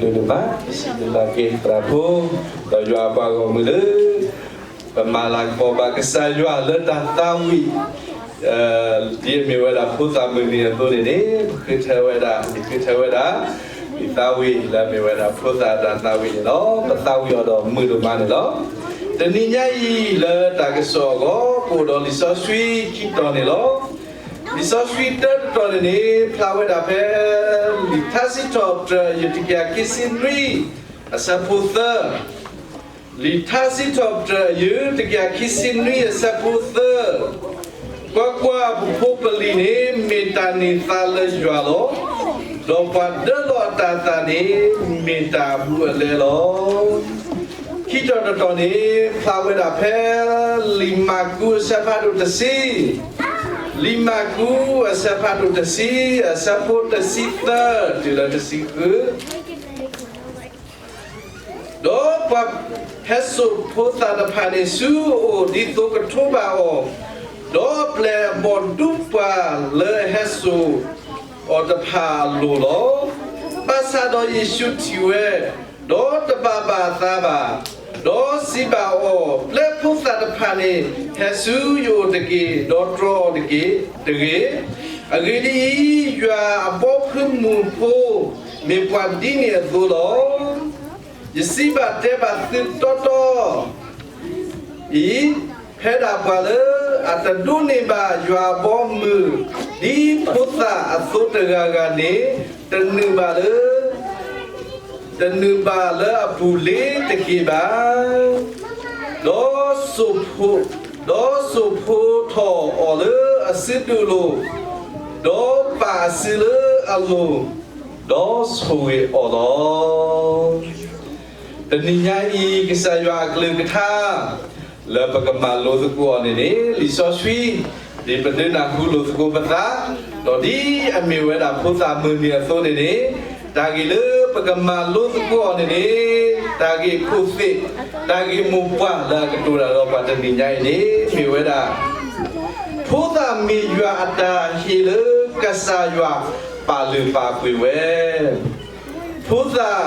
ဒိၣ်ဒိၣ်မး ယစံးဘျုးဘၣ်က့ၤသရၣ်ဖိ ဒီးယွၤအပှၤဂီၢ်မုၢ်လၢ ပမၤလၤကပီၤဘၣ်ကစၢ်ယွၤလၢတၢ်သးဝံၣ် ဒ်အမ့ၢ်ဝဲဒၣ်ဖိသၣ်မုၢ်နံၤအသိးန့ၣ်န့ၣ် ပဃ့ထၢဝဲဒၣ် ပဃ့ထၢဝဲဒၣ် ဒ်သးဝံၣ်လၢအမ့ၢ်ဝဲဒၣ်ဖိသၣ်အတၢ်သးဝံၣ်န့ၣ်လီၤ. ပသးဝံၣ်အီၤဒီးမုာ်ဒိၣ်မးန့ၣ်လီၤ. တနံၤညါအံၤလၢတၢ်ကစီၣ်အဂီၢ် ပအိၣ်ဒီးလံာ်စီဆှံခံတီၤန့ၣ်လီၤ. လံာ်စီဆှံတၢတတီၤန့ၣ်န့ၣ် ဖျါဝဲဒၣ်ဖဲ လံာ်ထါစံးထီၣ်ပတြၢၤယုၢ်တကယၤခံဆံနွံ အဆၢဖိသၢ, လံာ်ထါစံးထီၣ်ပတြၢၤယုၢ်တကယၤခံဆံနွံအဆၢဖိသၢ, ကွၢ်ကွၢ်, ပဖိပလံၤန့ၣ် မ့ၢ်တၢ်န့ၢ်သါလၢယွၤလီၤ. ဒီးပှၤဒၢလီၤအတၢ်သးန့ၣ် မ့ၢ်တၢ်အဘူးအလဲလီၤ. ခံတီၤတတီၤန့ၣ် ဖျါဝဲဒၣ်ဖဲ လံာ်မၢ်ကူးအဆၢဖးဒိၣ်တဆံ, လံာ်မၢ်ကူးအဆၢဖးဒိၣ်တဆံ အဆၢဖိတဆံသၢ တုၤလၢတဆံဃု ဒီးပှၤဟဲစိာ်ဖိသၣ်တဖၣ်န့ၣ်ဆူအအိၣ် ဒ်သိးကထိဘၣ်အီၤ, ဒီးအပျဲၢ်အဘီၣ်ဒူပှၤလၢအဟဲစိာ်အီၤတဖၣ်အလိၤလီၤ. ဘၣ်ဆၣ်ဒီးယ့ၣ်ၡူးထံၣ်ဝဲ, ဒီးတဘၣ်ဘၣ်အသးဘၣ်, ဒီးစံးဘၣ်အီၤ, ပျဲဖိသၣ်တဖၣ်န့ၣ် ဟဲဆူယအိၣ်တက့ၢ်, ဒီးတြီအီၤတက့ၢ်တဂ့ၤ. အဂ့ၢ်ဒ်အံၤ, ယွၤအဘီဖုမုၢ်ဖိ မ့ၢ်ပှၤဒ်န့ၣ်အသိးလီၤ. ယစံးဘၣ်တဲဘၣ်သုတီတီအံၤ, ဖဲဒၣ်ပှၤလၢအတဒိးန့ၢ်ဘၣ်ယွၤအဘီအမုၢ် ဒ်ဖိသၣ်အသိးတဂၤဂၤန့ၣ် တနုာ်ဘၣ်လၢ တနုာ်ဘၣ်လၢအပူၤလ့ၤတက့ၢ်ဘၣ်. ဒီးစိာ်ဖိ, ဒီးစိာ်ဖိထီၣ်အီၤလၢအစုဒုၣ်အလိၤ, ဒီးပာ်အစုလၢအလိၤ, ဒီးဆိၣ်ဂ့ၤအီၤလီၤ. တနံၤညါအံၤ ကစၢ်ယွၤအကလုၢ်ကထါ လၢပကမၤလိသကိးအီၤန့ၣ်န့ၣ် လံာ်စီဆှံ ဒ်ပဒုးနၢ်ဟူလိာ်သကိးပသး, ဒီးဒ်အမ့ၢ်ဝဲဒၣ်ဖိသၣ်မုၢ်နံၤအသိးန့ၣ်န့ၣ်, တၢ်ဂ့ၢ်လၢပကမၤလိသကိးအီၤန့ၣ်န့ၣ်, တၢ်ဂ့ၢ်ခိၣ်သ့ၣ်, တၢ်ဂ့ၢ်မိၢ်ပှၢ်လၢအကတိၤတၢ်ဒီးပှၤတနံၤညါအံၤန့ၣ် မ့ၢ်ဝဲဒၣ် ဖိသၣ်မ့ၢ်ယွၤအတၢ်ဟ့ၣ်လၢကစၢ်ယွၤပာ်လုၢ်ပာ်ပှ့ၤဝဲ ဖိသၣ်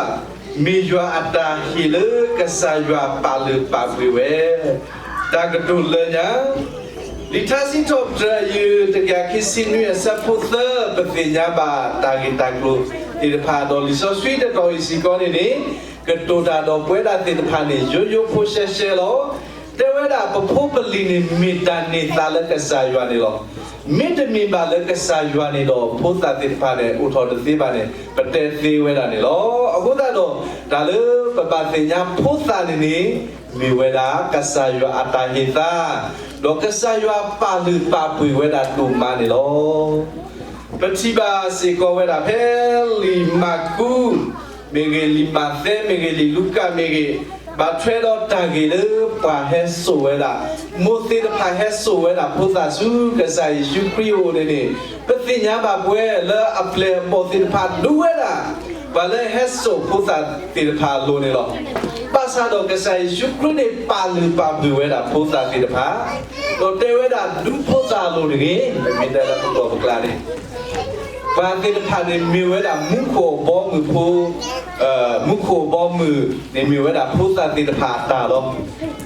မ့ၢ်ယွၤအတၢ်ဟ့ၣ်လၢကစၢ်ယွၤပာ်လုၢ်ပာ်ပှ့ၤဝဲ, တၢ်ကတိၤလၢညါ, လံာ်ထါစံးထီၣ်ပတြၢၤယုၢ်တကယၤခံဆံနွံအဆၢဖိသၢ ပသ့ၣ်ညါဘၣ်တၢ်ဂ့ၢ်တၢ်ကျိၤသ့ၣ်တဖၣ်ဒီး လံာ်စီဆှံတတီၤအံၤစ့ၢ်ကီးန့ၣ်န့ၣ် ကတိၤတၢ်ဒီးပဝဲဒၣ်သ့ၣ်တဖၣ်န့ၣ် ယိယိဖိရှဲရှဲလီၤ. တဲဝဲဒၣ်ပဖိပလံၤန့ၣ် မ့ၢ်တၢ်န့ၢ်သါလၢကစၢ်ယွၤန့ၣ်လီၤ. မ့တမ့ၢ်ဘၣ်လၢကစၢ်ယွၤန့ၣ်ဒီး ဖိသၣ်သ့ၣ်တဖၣ်န့ၣ် အိၣ်ထီၣ်တသ့ဘၣ်န့ၣ် ပတဲသ့ဝဲဒၣ်န့ၣ်လီၤ. အဃိသတးဒီး တၢ်လၢပဘၣ်သ့ၣ်ညါဖိသၣ်န့ၣ်န့ၣ် မ့ၢ်ဝဲဒၣ်ကစၢ်ယွၤအတၢ်ဟ့ၣ်သါ, ဒီးကစၢ်ယွၤပာ်လုၢ်ပာ်ပှ့ၤဝဲဒၣ်ဒိၣ်မးန့ၣ်လီၤ. ပထံၣ်ဘၣ်စ့ၢ်ကီးဝဲဒၣ်ဖဲလံာ်မၢ်ကူးမ့ၢ်ဂ့ၤ, လံာ်မးသဲမ့ၢ်ဂ့ၤ, လံာ်လူၤကၣ်မ့ၢ်ဂ့ၤ, ဘၣ်ထွဲဒီးတၢ်ဂ့ၢ်လၢပှၤဟဲစိာ်ဝဲဒၣ်, မိၢ်သ့ၣ်တဖၣ်ဟဲစိာ်ဝဲဒၣ်ဖိသၣ်ဆူကစၢ်ယ့ၣ်ၡူးခရံာ်အအိၣ်န့ၣ်န့ၣ်, ပသ့ၣ်ညါဘၣ်ပဝဲလၢအပျဲၢ်အဘီၣ်သ့ၣ်တဖၣ်ဒူဝဲဒၣ် ပှၤလၢဟဲစိာ်ဖိသၣ်သ့ၣ်တဖၣ်အလိၤန့ၣ်လီၤ. ဘၣ်ဆၣ်ဒီးကစၢ်ယ့ၣ်ၡူးခရံာ်န့ၣ် ပာ်လုၢ်ပာ်ပှ့ၤဝဲဒၣ်ဖိသၣ်သ့ၣ်တဖၣ်, ဒီးတဲဝဲဒၣ်ဒူဖိသၣ်အလိၤတဂ့ၤ, ပမ့ၢ်တဲလၢပကျိာ်ပကျါန့ၣ် ပှၤသ့ၣ်တဖၣ်န့ၣ်မ့ၢ်ဝဲဒၣ်မူခိၣ်အဘီအမုၢ်ဖိ, မူခိၣ်အဘီအမုၢ်န့ၣ်မ့ၢ်ဝဲဒၣ်ဖိသၣ်သ့ၣ်တဖၣ်အတၢ်လီၤ.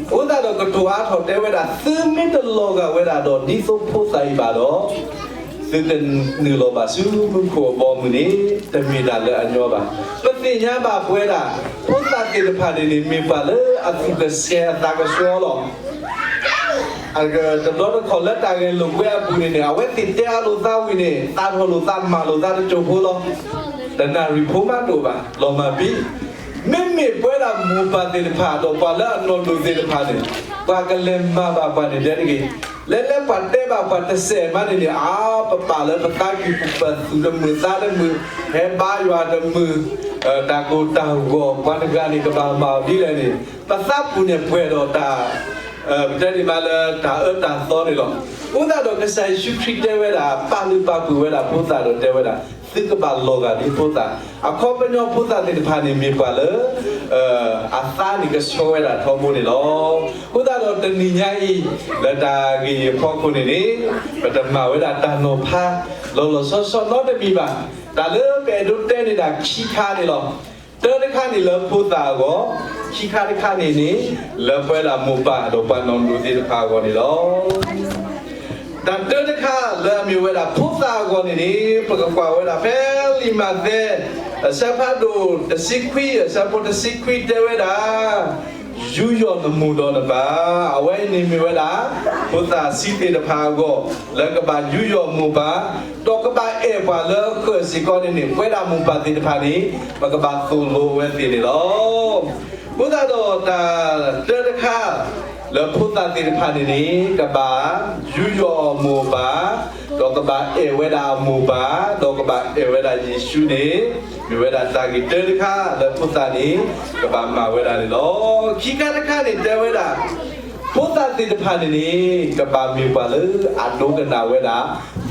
အဃိသတးဒီးကတိၤအါထီၣ်တဲဝဲဒၣ် သုမ့ၢ်တလီၤဂာ်ဝဲဒၣ်ဒီးဒ်သိးဖိသၣ်အံၤဘၣ်ဒီး သုတနုာ်လီၤဘၣ်ဆူမူခိၣ်အဘီအမုၢ်န့ၣ် တမ့ၢ်တၢ်လၢအညီဘၣ်. ပသ့ၣ်ညါဘၣ်ပဝဲဒၣ် ဖိသၣ်သ့ၣ်တဖၣ်န့ၣ်န့ၣ် မ့ၢ်ပှၤလၢအသူၣ်ကဆဲးအသးကဆှီလီၤ. တဘျီတခီၣ်လၢတၢ်ဂဲၤလိာ်ကွဲအပူၤန့ၣ်န့ၣ် အဝဲသ့ၣ်တဲအါလိာ်သးဝံၤန့ၣ် သးထီၣ်လိာ်သးမၤလိာ်သးတစိၢ်ဖိလီၤ. တနၣ်ရံၣ်ဖိမးတအိၣ်ဘၣ် လီၤမၢ်ဘံ. မ့မ့ၢ်ပဝဲဒၣ်မိၢ်ပၢ်သ့ၣ်တဖၣ်ဒီးပှၤလၢအနီၢ်ဒိၣ်သ့ၣ်တဖၣ်န့ၣ် ပှၤကလဲၤမၤဘၣ်ပှၤန့ၣ်ဒဲတဂ့ၤ. လဲၤလၢပှၤတဲဘၣ်ပှၤတစဲးမးန့ၣ်န့ၣ် အါ ပပာ်လၢပသးကံၢ်ပူၤ ပသူၣ်တမုာ်သးတမုာ် ဟဲဘါယွၤတမုာ် တၢ်ကိၢ်တၢ်ဂီၤ ပှၤတဂၤန့ၣ် ကဘၣ်မၤအီၤဒ်လဲၣ်န့ၣ် ပသးပူၤန့ၣ်ပှဲၤဒီးတၢ် ပတဲဒ်မးလၢတၢ်အၢတၢ်သီန့ၣ်လီၤ. အဃိသတးဒီးကစၢ်ယ့ၣ်ၡူးခရံာ်တဲဝဲဒၣ် ပာ်လုၢ်ပာ်ပှ့ၤဝဲဒၣ်ဖိသၣ်ဒီးတဲဝဲဒၣ် သုကဘၣ်လီၤဂာ်ဒ်ဖိသၣ်. အခီပညီဖိသၣ်သ့ၣ်တဖၣ်န့ၣ်မ့ၢ်ပှၤလၢ အသးန့ၣ်ကဆှီဝဲဒၣ်ထီဘိန့ၣ်လီၤ. အဃိသတးဒီးတနံၤညါအံၤ လၢတၢ်ဂ့ၢ်အဖီခိၣ်န့ၣ်န့ၣ် ပတမၤဝဲဒၣ်တၢ်နီၤဖး လီၤလီၤဆီဆီနီတမံၤဘၣ်. တၢ်လၢပအဲၣ်ဒိးတဲန့ၣ်ဒၣ်ခံခါန့ၣ်လီၤ. တၢတခါန့ၣ်လၢဖိသၣ်အဂီၢ်, ခံခါတခါန့ၣ်န့ၣ် လၢပဝဲဒၣ်မိၢ်ပၢ်ဒီးပှၤနီၢ်ဒိၣ်သ့ၣ်တဖၣ်အဂီၢ်န့ၣ်လီၤ. တၢ်တၢတခါလၢအမ့ၢ်ဝဲဒၣ်ဖိသၣ်အဂီၢ်န့ၣ်န့ၣ် ပကကွၢ်ဝဲဒၣ်ဖဲလံာ်မးသဲ အဆၢဖးဒိၣ်တဆံခွံ အဆၢဖိတဆံခွံတဲဝဲဒၣ်, ယူးယီၣ်နမိၢ်ဒီးနပၢ်, အဝဲအံၤန့ၣ်မ့ၢ်ဝဲဒၣ် ဖိသၣ်ဆံးသ့ၣ်တဖၣ်အဂီၢ် လၢကဘၣ်ယူးယီၣ်မိၢ်ပၢ်, ဒီးကဘၣ်အဲၣ်ပှၤလၢဃၢၤစ့ၢ်ကီးန့ၣ်န့ၣ် ပဝဲဒၣ်မိၢ်ပၢ်သ့ၣ်တဖၣ်န့ၣ် ပကဘၣ်သိၣ်လိဝဲသ့ၣ်န့ၣ်လီၤ. အဃိသတးဒီးတၢ်တၢတခါ လၢဖိသၣ်သ့ၣ်တဖၣ်န့ၣ်န့ၣ် ကဘၣ်ယူးယီၣ်မိၢ်ပၢ်, ဒီးကဘၣ်အဲၣ်ဝဲဒၣ်အမိၢ်ပၢ်, ဒီးကဘၣ်အဲၣ်ဝဲဒၣ်ယ့ၣ်ၡူးန့ၣ် မ့ၢ်ဝဲဒၣ်တၢ်ဂ့ၢ်တၢတခါလၢဖိသၣ်န့ၣ် ကဘၣ်မၤဝဲဒၣ်န့ၣ်လီၤ. ခံခါတခါန့ၣ်တဲဝဲဒၣ် ဖိသၣ်သ့ၣ်တဖၣ်န့ၣ်န့ၣ် ကဘၣ်မ့ၢ်ပှၤလၢအဒိကနၣ်ဝဲဒၣ်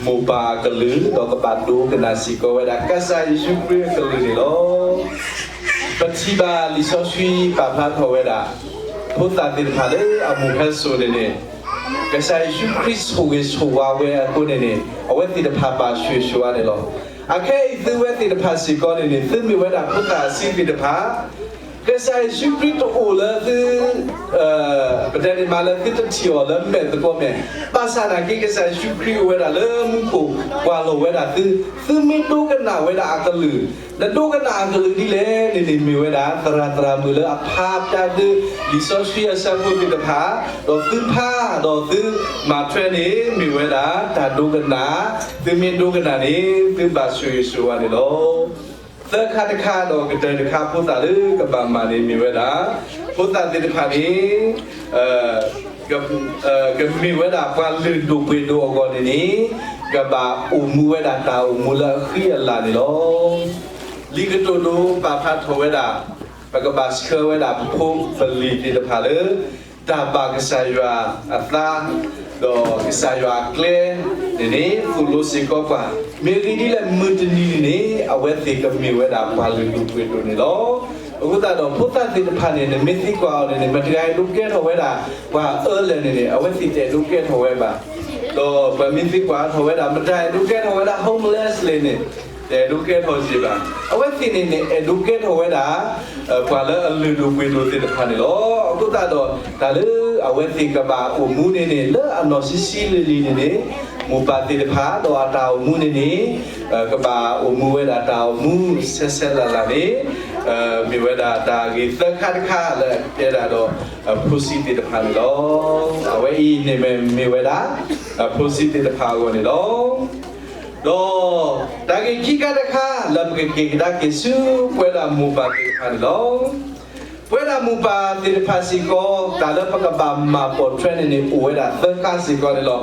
မိၢ်ပၢ်အကလုၢ်, ဒီးကဘၣ်ဒိကနၣ်စ့ၢ်ကီးဝဲဒၣ် ကစၢ်ယ့ၣ်ၡူးခရံာ်အကလုၢ်န့ၣ်လီၤ. ပထံၣ်ဘၣ်လံာ်စီဆှံပာ်ဖျါထီၣ်ဝဲဒၣ် ဖိသၣ်သ့ၣ်တဖၣ်လၢအမူးဖဲစိၤန့ၣ်န့ၣ် ကစၢ်ယ့ၣ်ၡူးခရံာ်ဆိၣ်ဂ့ၤဆိၣ်ဝါဝဲအဃိန့ၣ်န့ၣ် အဝဲသ့ၣ်တဖၣ်ဘၣ်ဆိၣ်ဂ့ၤဆိၣ်ဝါန့ၣ်လီၤ. အခဲအံၤသုဝဲသ့ၣ်တဖၣ်စ့ၢ်ကီးန့ၣ်န့ၣ် သုမ့ၢ်ဝဲဒၣ်ဖိသၣ်ဆံးသ့ၣ်တဖၣ် ကစၢ်ယ့ၣ်ၡူးခရံာ်တအိၣ်လၢသု ပတဲန့ၣ်မးလၢသုတထံၣ်အီၤလၢမဲာ်သကိးမဲာ်, ဘၣ်ဆၣ်နာ်က့ ကစၢ်ယ့ၣ်ၡူးခရံာ်အိၣ်ဝဲဒၣ်လၢမူခိၣ် ကွၢ်လီၤဝဲဒၣ်သု, သုမ့ၢ်ဒိကနၣ်ဝဲဒၣ်အကလုၢ်, နဒိကနၣ်အကလုၢ်ဒ်လဲၣ်န့ၣ်န့ၣ် မ့ၢ်ဝဲဒၣ်သရၣ်သရၣ်မုၣ်လၢအဖျါပျၢ်သု လံာ်စီဆှံအဆၢဖိသ့ၣ်တဖၣ်, ဒီးသုဖးဒီးသုမၤထွဲန့ၣ် မ့ၢ်ဝဲဒၣ်တၢ်ဒိကနၣ်, သုမ့ၢ်ဒိကနၣ်န့ၣ် သုဘၣ်ဆိၣ်ဂ့ၤဆိၣ်ဝါန့ၣ်လီၤ. သၢခါတခါဒီးကတၢၢ်တခါဖိသၣ်လၢကဘၣ်မၤန့ၣ်မ့ၢ်ဝဲဒၣ် ဖိသၣ်သ့ၣ်တဖၣ်န့ၣ် ကမ့ၢ်ဝဲဒၣ်ပှၤလုၢ်ဒိၣ်ပှ့ၤဒိၣ်အဂီၢ်န့ၣ်န့ၣ် ကဘၣ်အိၣ်မူဝဲဒၣ်တၢ်အိၣ်မူလၢအဃံအလၤန့ၣ်လီၤ. လံာ်ကတိၤဒိပာ်ဖျါထီၣ်ဝဲဒၣ် ပကဘၣ်ဆှၢဝဲဒၣ်ပဖိပလံၤသ့ၣ်တဖၣ်လၢ တၢ်ဘၣ်ကစၢ်ယွၤအသး ဒီးကစၢ်ယွၤအကျဲန့ၣ်န့ၣ် သိၣ်လိစ့ၢ်ကီးပှၤ, မ့ၢ်ဂ့ၢ်ဒ်လဲၣ်မုၢ်တနံၤန့ၣ်န့ၣ် အဝဲသ့ၣ်ကမ့ၢ်ဝဲဒၣ်ပှၤလုၢ်ဒိၣ်ပှ့ၤဒိၣ်န့ၣ်လီၤ. အဃိသတးဒီးဖိသၣ်သ့ၣ်တဖၣ်န့ၣ် နမ့ၢ်သံကွၢ်အီၤန့ၣ်န့ၣ် မတၤတဂၤအဲၣ်ဒိးကဲထီၣ်ဝဲဒၣ် ပှၤအၢလဲၣ်န့ၣ်န့ၣ် အဝဲသ့ၣ်တအဲၣ်ဒိးကဲထီၣ်ဝဲဘၣ်. ဒီးပမ့ၢ်သံကွၢ်ထီၣ်ဝဲဒၣ် မတၤအဲၣ်ဒိးကဲထီၣ်ဝဲဒၣ် homeless လဲၣ်န့ၣ် တအဲၣ်ဒိးကဲထီၣ်စ့ၢ်ဘၣ်. အဝဲသ့ၣ်န့ၣ်န့ၣ် အဲၣ်ဒိးကဲထီၣ်ဝဲဒၣ် ပှၤလၢအလုၢ်ဒိၣ်ပှ့ၤဒိၣ်သ့ၣ်တဖၣ်န့ၣ်လီၤ. အဃိသတးဒီး တၢ်လၢအဝဲသ့ၣ်ကဘၣ်အိၣ်မူန့ၣ်န့ၣ် လၢအနီၢ်ဆံးဆံးလံၤလံၤန့ၣ်န့ၣ် မိၢ်ပၢ်သ့ၣ်တဖၣ် ဒီးအတၢ်အိၣ်မူန့ၣ်န့ၣ် ကဘၣ်အိၣ်မူဝဲဒၣ်တၢ်အိၣ်မူဆဲးဆဲးလၤလၤန့ၣ် မ့ၢ်ဝဲဒၣ်တၢ်ဂ့ၢ်သၢခါတခါလၢအတဲဒၣ်ဒီး ဖိဆံးသ့ၣ်တဖၣ်န့ၣ်လီၤ. အဝဲအံၤန့ၣ်မ့ၢ်ဝဲဒၣ် ဖိဆံးသ့ၣ်တဖၣ်အဂီၢ်န့ၣ်လီၤ. ဒီးတၢ်ဂ့ၢ်ခံခါတခါ လၢပကက့ၤကဒါက့ၤဆူပဝဲဒၣ်မိၢ်ပၢ်သ့ၣ်တဖၣ်န့ၣ်လီၤ. ပဝဲဒၣ်မိၢ်ပၢ်သ့ၣ်တဖၣ်စ့ၢ်ကီး တၢ်လၢပကဘၣ်မၤပိာ်ထွဲန့ၣ်န့ၣ် အိၣ်ဝဲဒၣ်သၢခါစ့ၢ်ကီးန့ၣ်လီၤ.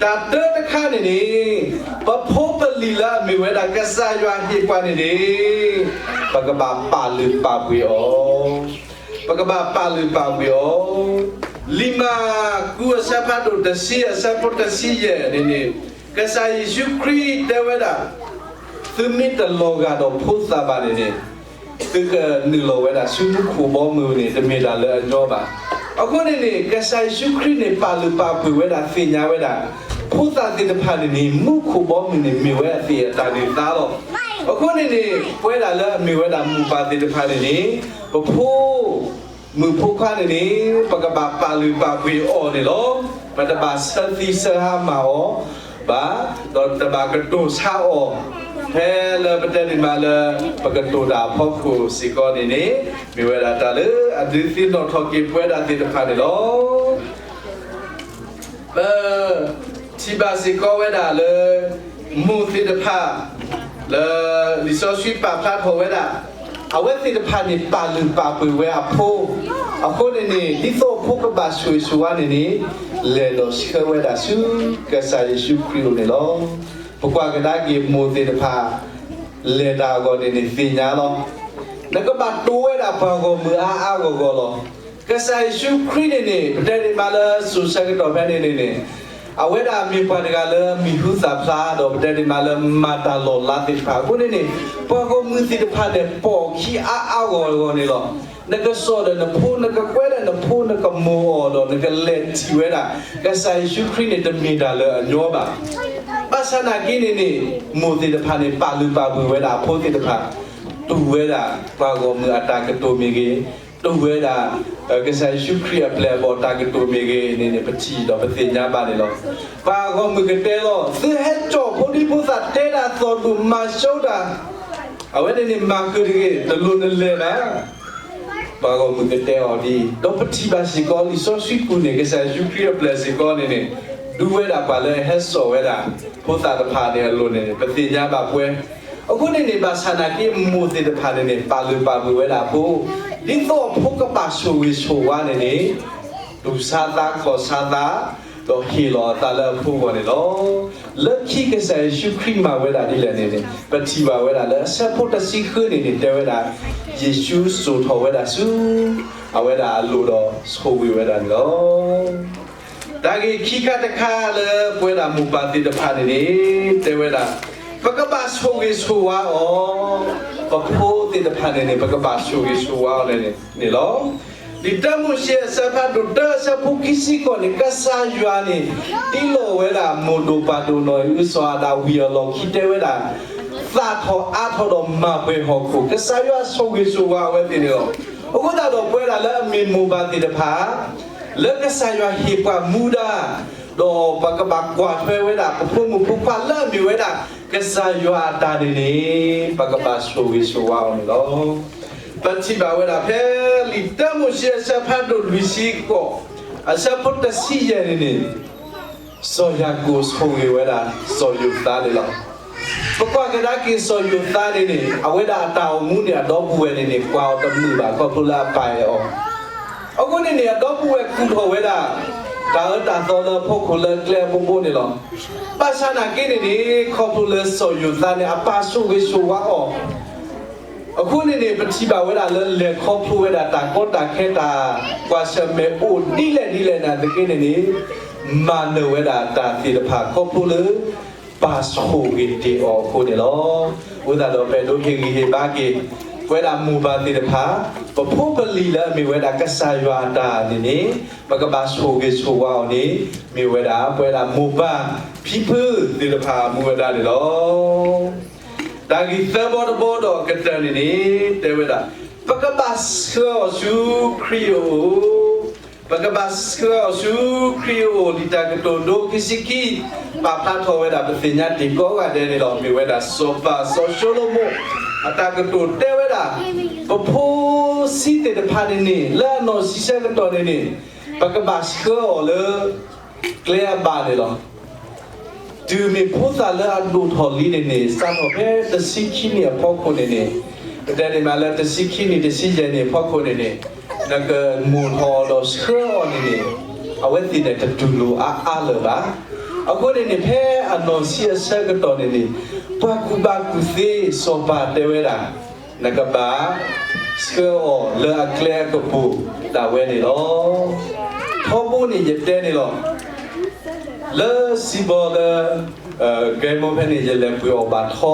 တၢ်တၢတခါန့ၣ်န့ၣ် ပဖိပလံၤလၢအမ့ၢ်ဝဲဒၣ်ကစၢ်ယွၤဟ့ၣ်ပှၤန့ၣ်န့ၣ် ပကဘၣ်ပာ်လုၢ်ပာ်ပှ့ၤအီၤ ပကဘၣ်ပာ်လုၢ်ပာ်ပှ့ၤအီၤ. လံာ်မၢ်ကူးအဆၢဖးဒိၣ်တဆံ အဆၢဖိတဆံယဲၢ်န့ၣ်န့ၣ် ကစၢ်ယ့ၣ်ၡူးခရံာ်တဲဝဲဒၣ်, သုမ့ၢ်တလီၤဂာ်ဒီးဖိသၣ်ဘၣ်န့ၣ်န့ၣ် သုကနုာ်လီၤဝဲဒၣ်ဆူမူခိၣ်ဘီမုၢ်န့ၣ် တမ့ၢ်တၢ်လၢအညီဘၣ်. အဃိန့ၣ်န့ၣ် ကစၢ်ယ့ၣ်ၡူးခရံာ်န့ၣ် ပာ်လုၢ်ပာ်ပှ့ၤဝဲဒၣ်သ့ၣ်ညါဝဲဒၣ် ဖိသၣ်သ့ၣ်တဖၣ်န့ၣ်န့ၣ် မူခိၣ်ဘီမုၢ်န့ၣ် မ့ၢ်ဝဲအသ့ၣ်အတၢ်န့ၢ်သါလီၤ. အဃိန့ၣ်န့ၣ် ပဝဲဒၣ်လၢအမ့ၢ်ဝဲဒၣ်မိၢ်ပၢ်သ့ၣ်တဖၣ်န့ၣ်န့ၣ် ပဖိ မုၣ်ဖိခွါန့ၣ်န့ၣ် ပကဘၣ်ပာ်လုၢ်ပာ်ပှ့ၤအီၤန့ၣ်လီၤ. ပတဘၣ်ဆၢသံဆၢဟါမၢ်အီၤဘၣ်, ဒီးတဘၣ်ကတိၤဆါအီၤ, ဖဲလၢပတဲန့ၣ်မးလၢ ပကတိၤတၢ်အဖီခိၣ်စ့ၢ်ကီးန့ၣ်န့ၣ် မ့ၢ်ဝဲဒၣ်တၢ်လၢအဒုးသ့ၣ်နီၣ်ထီၣ်က့ၤပဝဲဒၣ်သ့ၣ်တဖၣ်န့ၣ်လီၤ. ပထံၣ်ဘၣ်စ့ၢ်ကီးဝဲဒၣ်လၢ မိၢ်သ့ၣ်တဖၣ် လၢလံာ်စီဆှံပာ်ဖျါထီၣ်ဝဲဒၣ် အဝဲသ့ၣ်တဖၣ်န့ၣ် ပာ်လုၢ်ပာ်ပှ့ၤဝဲအဖိ, အဃိန့ၣ်န့ၣ် ဒ်သိးအဖိကဘၣ်ဆိၣ်ဂ့ၤဆိၣ်ဝါန့ၣ်န့ၣ် လဲၤဒီးဆှၢဝဲဒၣ်ဆူကစၢ်ယ့ၣ်ၡူးခရံာ်အအိၣ်န့ၣ်လီၤ. ပကွၢ်ကဒါက့ၤမိၢ်သ့ၣ်တဖၣ် လဲၤတၢ်အဂီၢ်န့ၣ်န့ၣ်သ့ၣ်ညါလီၤ. နကဘၣ်တိၤဝဲဒၣ်ပှၤဂီၢ်မုၢ်အါအါဂီၢ်ဂီၢ်လီၤ. ကစၢ်ယ့ၣ်ၡူးခရံာ်န့ၣ်န့ၣ် ပတဲဒၣ်မးလၢစိၤဆၢကတီၢ်ဖဲန့ၣ်န့ၣ်န့ၣ် အဝဲဒၣ်မ့ၢ်ပှၤတဂၤလၢအမံၤဟူသၣ်ဖျါဒီး ပတဲဒၣ်မးလၢမၤတၢ်လီၤလးသ့ၣ်တဖၣ်အဃိန့ၣ်န့ၣ် ပှၤဂီၢ်မုၢ်သ့ၣ်တဖၣ်န့ၣ် ပိာ်ခံအါအါဂီၢ်ဂီၢ်န့ၣ်လီၤ. နကစိာ်ဒီးနဖိ နကကွဲဒီးနဖိ နကမိၢ်အီၤဒီး နကလဲၤထံၣ်ဝဲဒၣ် ကစၢ်ယ့ၣ်ၡူးခရံာ်န့ၣ် တမ့ၢ်တၢ်လၢအညီဘၣ်. ဘၣ်ဆၣ်နာ်က့န့ၣ်န့ၣ် မိၢ်သ့ၣ်တဖၣ်န့ၣ် ပာ်လုၢ်ပာ်ပှ့ၤဝဲဒၣ်အဖိသ့ၣ်တဖၣ် တူၢ်ဝဲဒၣ် ပှၤဂီၢ်မုၢ်အတၢ်ကတိၤမ့ၢ်ဂ့ၤ, တူၢ်ဝဲဒၣ် ကစၢ်ယ့ၣ်ၡူးခရံာ်အပျဲၢ်အဘီၣ်တၢ်ကတိၤမ့ၢ်ဂ့ၤန့ၣ်န့ၣ် ပထံၣ်ဒီးပသ့ၣ်ညါဘၣ်န့ၣ်လီၤ. ပှၤဂီၢ်မုၢ်ကတဲလီၤ, သုဟဲကၠီၣ်ဖိဒံဖိသၣ်တဲတၢ်သီၣ်ဒူၣ်မၤစိတၢ်, အဝဲန့ၣ်န့ၣ်မၤဃုာ်တဂ့ၤ, တလိၣ်နလဲၤဘၣ်. ပှၤဂီၢ်မုၢ်ကတဲအီၤဒ်အံၤ, ဒီးပထံၣ်ဘၣ်စ့ၢ်ကီးလံာ်စီဆှံပူၤန့ၣ် ကစၢ်ယ့ၣ်ၡူးခရံာ်အပျဲၢ်စ့ၢ်ကီးန့ၣ်န့ၣ် ဒူဝဲဒၣ်ပှၤလၢအဟဲစိာ်ဝဲဒၣ် ဖိသၣ်တဖၣ်န့ၣ်အလိၤန့ၣ်န့ၣ် ပသ့ၣ်ညါဘၣ်ပှဲၤ. အဃိန့ၣ်န့ၣ် ဘၣ်ဆၣ်နာ်က့မိၢ်သ့ၣ်တဖၣ်န့ၣ်န့ၣ် ပာ်လုၢ်ပာ်ပှ့ၤဝဲဒၣ်အဖိ, ဒ်သိးအဖိကဘၣ်ဆိၣ်ဂ့ၤဆိၣ်ဝါန့ၣ်န့ၣ် တူၢ်ဆါသးခီၣ်ဆါသး, ဒီးဟ့ၣ်လီၤအသးလၢအဖိအဂီၢ်န့ၣ်လီၤ. လၢခံကစၢ်ယ့ၣ်ၡူးခရံာ်မၤဝဲဒၣ်ဒ်လဲၣ်န့ၣ်န့ၣ် ပထံၣ်ဘၣ်ဝဲဒၣ်လၢအဆၢဖိတဆံဃုန့ၣ်န့ၣ် တဲဝဲဒၣ် ယ့ၣ်ၡူးစိာ်ထီၣ်ဝဲဒၣ်ဆူ အဝဲဒၣ်အလိၤဒီးဆိၣ်ဂ့ၤဝဲဒၣ်န့ၣ်လီၤ. တၢ်ဂ့ၢ်ခံခါတခါလၢပဝဲဒၣ်မိၢ်ပၢ်သ့ၣ်တဖၣ်န့ၣ်န့ၣ် တဲဝဲဒၣ် ပကဘၣ်ဆိၣ်ဂ့ၤဆိၣ်ဝါအီၤ, ပဖိသ့ၣ်တဖၣ်န့ၣ်န့ၣ် ပကဘၣ်ဆိၣ်ဂ့ၤဆိၣ်ဝါအီၤန့ၣ်န့ၣ်လီၤ. လံာ်တၢမိၤၡ့အဆၢဖးဒိၣ်တၢအဆၢဖိခံဆံဃိးန့ၣ် ကစၢ်ယွၤန့ၣ် ဒ်လီၤဝဲဒၣ်မိၢ်ဒိၣ်ပၢ်ဒိၣ်နီၢ်အံၣ်အုစီၤအၤဒၣ်ဝံၤအလီၢ်ခံ တဲဝဲဒၣ် သၣ်ထီၣ်အါထီၣ်ဒီးမၤပှဲၤဟီၣ်ခိၣ်, ကစၢ်ယွၤဆိၣ်ဂ့ၤဆိၣ်ဝါအဝဲသ့ၣ်န့ၣ်လီၤ. အဃိသတးဒီးပဝဲဒၣ်လၢအမ့ၢ်မိၢ်ပၢ်သ့ၣ်တဖၣ် လၢကစၢ်ယွၤဟ့ၣ်ပှၤမူဒါ, ဒီးပကဘၣ်ကွၢ်ထွဲဝဲဒၣ် ပဖိမုၣ်ဖိခွါလၢအမ့ၢ်ဝဲဒၣ် ကစၢ်ယွၤအတၢ်န့ၣ်န့ၣ် ပကဘၣ်ဆိၣ်ဂ့ၤဆိၣ်ဝါအီၤန့ၣ်လီၤ. ပထံၣ်ဘၣ်ဝဲဒၣ်ဖဲလံာ်တၢမိၤၡ့အဆၢဖးဒိၣ်လွံၢ်ဆံဃိး အဆၢဖိတဆံယဲၢ်န့ၣ်န့ၣ် စီၤယၤကိာ်ဆိၣ်ဂ့ၤဝဲဒၣ် စီၤယိၤသးန့ၣ်လီၤ. ပကွၢ်ကဒါက့ၤစီၤယိၤသးန့ၣ်န့ၣ် အဝဲဒၣ်အတၢ်အိၣ်မူန့ၣ် အဒီပုၢ်ဝဲၢ်န့ၣ်န့ၣ် ကွၢ်အီၤတမုာ်ဘၣ် ခီဖျိလၢအပၢ်အဲၣ်အီၤ. အဃိန့ၣ်န့ၣ် အဒီပုၢ်ဝဲၢ်ကူၣ်ထီၣ်ဝဲဒၣ် တၢ်အၢတၢ်သီလၢအဖီခိၣ်လၢအကျဲအဘိဘိန့ၣ်လီၤ. ဘၣ်ဆၣ်နာ်က့န့ၣ်န့ၣ် ခီဖျိလၢစီၤယိၤသးန့ၣ် အပၢ်ဆိၣ်ဂ့ၤဆိၣ်ဝါအီၤ အဃိန့ၣ်န့ၣ် ပထံၣ်ဘၣ်ဝဲဒၣ်လၢလဲၤခီဖျိဝဲဒၣ်တၢ်ကီတၢ်ခဲတၢ်ကွၢ်ဆၢၣ်မဲာ်အိၣ်ဒ်လဲၣ်ဒ်လဲၣ်နာ်သက့န့ၣ်န့ၣ် မၤနၢၤဝဲဒၣ်တၢ်သ့ၣ်တဖၣ်ခီဖျိလၢ ပၢ်ဆိၣ်ဂ့ၤတ့ၢ်အီၤအဃိန့ၣ်လီၤ. အဃိသတးဒီးပအဲၣ်ဒိးဟ့ၣ်ဂံၢ်ဟ့ၣ်ဘါက့ၤ ပဝဲဒၣ်မိၢ်ပၢ်သ့ၣ်တဖၣ် ပဖိပလံၤလၢအမ့ၢ်ဝဲဒၣ်ကစၢ်ယွၤအတၢ်န့ၣ်န့ၣ် ပကဘၣ်ဆိၣ်ဂ့ၤဆိၣ်ဝါအီၤန့ၣ် မ့ၢ်ဝဲဒၣ်ပဝဲဒၣ်မိၢ်ပၢ်ဖံဖုသ့ၣ်တဖၣ်အမူဝဲဒၣ်န့ၣ်လီၤ. တၢ်ဂ့ၢ်သၢဘီတဘီဒီးအကတၢၢ်န့ၣ်န့ၣ် တဲဝဲဒၣ် ပကဘၣ်ဆှၢအီၤဆူခရံာ်အအိၣ်, ပကဘၣ်ဆှၢအီၤဆူခရံာ်အအိၣ် လံာ်တၢ်ကတိၤဒိခံဆံခံ ပာ်ဖျါထီၣ်ဝဲဒၣ်ပသ့ၣ်ညါတ့ၢ်ကိးဂၤဒဲးန့ၣ်လီၤ. မ့ၢ်ဝဲဒၣ်စီၤပၤစီၤၡလိၤမိၣ် အတၢ်ကတိၤတဲဝဲဒၣ် ပဖိဆံးသ့ၣ်တဖၣ်န့ၣ်န့ၣ် လၢအနီၢ်ဆံးဆၢကတီၢ်န့ၣ်န့ၣ် ပကဘၣ်ဆှၢအီၤလၢ ကျဲအဘၣ်န့ၣ်လီၤ. တုၤမ့ၢ်ဖိသၣ်လၢအဒိၣ်ထီၣ်လံန့ၣ်န့ၣ် စးထီၣ်ဖဲတဆံခံနံၣ်အဖီခိၣ်န့ၣ်န့ၣ် ပတဲန့ၣ်မးလၢတဆံခံနံၣ်တဆံယဲၢ်နံၣ်အဖီခိၣ်န့ၣ်န့ၣ် နကမိၢ်ထီၣ်အီၤဒီးဆှၢအီၤန့ၣ်န့ၣ် အဝဲသ့ၣ်န့ၣ်တတူၢ်လိာ်အါအါလၢၤဘၣ်. အဃိန့ၣ်န့ၣ် ဖဲအနီၢ်ဆံးအဆၢကတီၢ်န့ၣ်န့ၣ် ပှၤကူၣ်ဘၣ်ကူၣ်သ့စီၤပၤတဲဝဲဒၣ် နကဘၣ်ဆှၢအီၤလၢအကျဲအကပူၤဒၣ်ဝဲန့ၣ်လီၤ. ထီဘိန့ၣ်ယတဲန့ၣ်လီၤ. လၢစံးဘီလၢ ကဲမိၢ်ဖဲန့ၣ် ယလဲၤပှ့ၤအီၣ်ဘၣ်ထီ,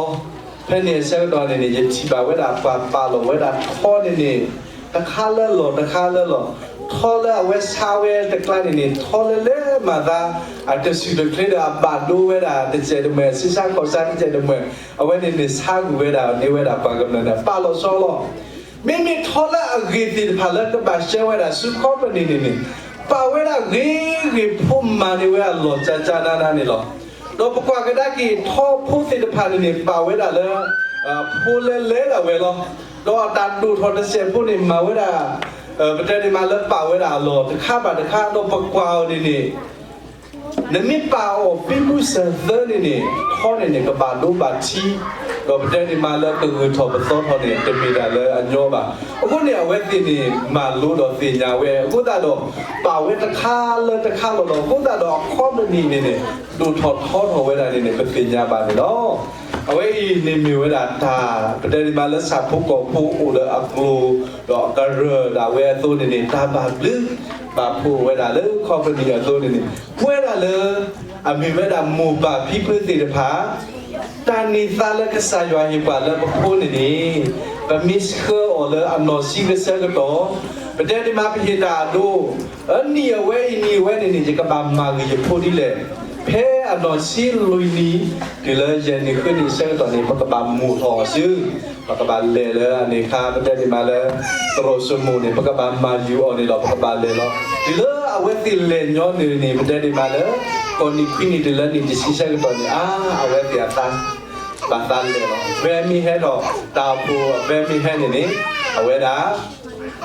ဖဲန့ၣ်အဆၢကတီၢ်န့ၣ်န့ၣ် ယထံၣ်ဘၣ်ဝဲဒၣ်ပှၤပာ်လီၤဝဲဒၣ်ထီန့ၣ်န့ၣ် တခါလၢလီၢ်တခါလၢလီၢ်, ထီလၢအဝဲဆါဝဲတကျါန့ၣ်န့ၣ် ထီလၢလဲၤမၤသး အတစူၢ်တချ့ဒီးအဘၣ်ဒိဝဲဒၣ်တစဲးတမှဲာ် ဆံးဆါခီၣ်ဆါတစဲးတမှဲာ် အဝဲန့ၣ်န့ၣ်ဆါကွံာ်ဝဲဒၣ်န့ၢ်ဝဲဒၣ်ပှၤကမျၢၢ်န့ၣ် ပာ်လီၤဆီလီၤ. မ့မ့ၢ်ထီလၢအဂ့ၤသ့ၣ်တဖၣ်လၢကဘၣ်ဆှၢဝဲဒၣ်ဆူခီပနံၣ်န့ၣ်န့ၣ် ပာ်ဝဲဒၣ်ဂ့ၤဂ့ၤဖိမၤန့ၢ်ဝဲအလီၢ်ကၠါကၠါနါနါန့ၣ်လီၤ. ဒီးပကွၢ်ကဒါက့ၤထီဖိသ့ၣ်တဖၣ်န့ၣ်န့ၣ် ပာ်ဝဲဒၣ်လၢ ဖိလဲလဲဒၣ်ဝဲလီၤ. ဒီးအတၢ်ဒိၣ်ထီၣ်တစဲးဖိန့ၣ် မၤဝဲဒၣ် ပတဲန့ၣ်မးလၢပာ်ဝဲဒၣ်အလီၢ်တခါဘၣ်တခါ ဒီးပကွၢ်အီၤန့ၣ်န့ၣ် နမ့ၢ်ပာ်အီၤပံမူစၢၤသၢန့ၣ်န့ၣ် ထီန့ၣ်န့ၣ် ကဘၣ်ဒိဘၣ်ထံး, ဒီးပတဲန့ၣ်မးလၢကဂုၤထီၣ်ပသီထီၣ်န့ၣ် တမ့ၢ်ဒၣ်လၢအညီဘၣ်. အဃိန့ၣ် အဝဲသ့ၣ်န့ၣ် မၤလိဒီးသ့ၣ်ညါဝဲ အဃိသတးဒီး ပာ်ဝဲတခါလၢတခါလီၤလီၤ အဃိသတးဒီးအခီပနံၣ်န့ၣ်န့ၣ် ဒိၣ်ထီၣ်ထီထီၣ်ဝဲဒၣ်န့ၣ်န့ၣ် ပသ့ၣ်ညါဘၣ်န့ၣ်လီၤ. အဝဲအံၤန့ၣ်မ့ၢ်ဝဲဒၣ်တၢ် ပတဲန့ၣ်မးလၢဆၣ်ဖိကီၢ်ဖိအိၣ်လၢအကျိၤ ဒီးအကရၢၢ်ဒၣ်ဝဲအသိးန့ၣ်န့ၣ် တၢ်ဘၣ်ဘျုးဘၣ်ဖှိၣ်ဝဲဒၣ်လၢခီပနံၣ်အသိးန့ၣ်န့ၣ် ပဝဲဒၣ်လၢ အမ့ၢ်ဝဲဒၣ်မိၢ်ပၢ်ဖံဖုသ့ၣ်တဖၣ် တၢ်န့ၢ်သါလၢကစၢ်ယွၤဟ့ၣ်ပှၤလၢပဖိန့ၣ်န့ၣ် ပမ့ၢ်ဆှၢအီၤလၢအနီၢ်ဆံးကဆၢကတီၢ် ပတဲဒ်မးပဟ့ၣ်တၢ်အဒိ အနံၣ်အဝဲအံၤနံၣ်အဝဲန့ၣ်န့ၣ် ယကဘၣ်မၤဂ့ၤယဖိဒ်လဲၣ်. ဖဲအနီၢ်ဆံးလွံၢ်နံၣ် တုၤလၢယဲၢ်နံၣ်ဃုနံၣ်အဆၢကတီၢ်န့ၣ် ပကဘၣ်မိၢ်ထီၣ်အီၤဆူ ပကဘၣ်လဲၤလၢအန့ၣ်အခါ ပတဲဒ်မးလၢ သရိာ်စိမိၤန့ၣ် ပကဘၣ်မၤယူၤအီၤန့ၣ်ဒီး ပကဘၣ်လဲၤလီၤ. တုၤလၢအဝဲသ့ၣ်လဲၤညီနုၢ်န့ၣ် ပတဲဒ်မးလၢ ကိးနံၣ်ခွံနံၣ်တုၤလၢနံၣ်တဆံဆၢကတီၢ်န့ၣ် အါ အဝဲသ့ၣ်အသး ဘၣ်သးလဲၤလီၤ. အဝဲမ့ၢ်ဟဲထီၣ် တၢ်အိၣ်ဖှိၣ်အဝဲမ့ၢ်ဟဲန့ၣ်န့ၣ် အဝဲဒၣ်